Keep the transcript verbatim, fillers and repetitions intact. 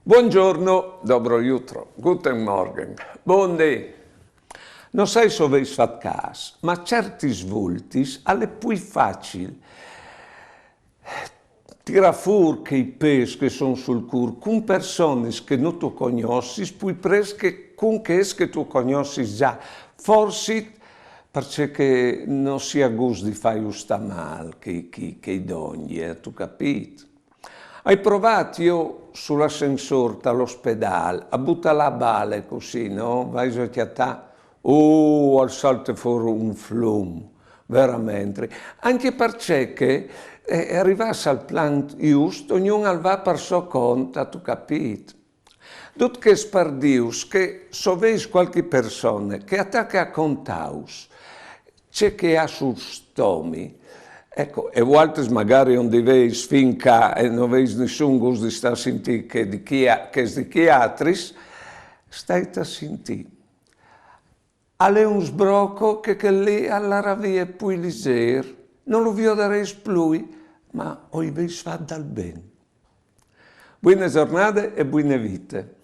Buongiorno, dobro jutro, guten Morgen, bundì. No sai se o vês fat câs, ma certis voltis al è plui facil tirâ fûr chei pês che a son sul cûr cun personis che no tu cognossis, plui prest che cun chês che tu cognossis za, forsit parcè che no si à gust di fâju stâ mâl chei, chei, chei dongje, âstu capît? O ai provât jo sul ascensôr tal ospedâl a butâ là bale cussì, no? Vaiso a cjatâ, uh, al salte fûr un flum, verementri. Ancje parcè che, eh, rivâts al plan just, ognun al va par so cont, âstu capît? Dut chest par dîus che se o vês cualchi persone che e tache a contâus ce che e à sul stomi, eco, e vualtris magari no o vês fin ca e no vês nissun gust di stâ a sintî ce di chei, chest di chei altris, stait a sintî. Al è un sbroco che chel li al larà vie plui lizêr, no lu viodarês plui, ma o i vês fat dal ben. Buine zornade e buine vite.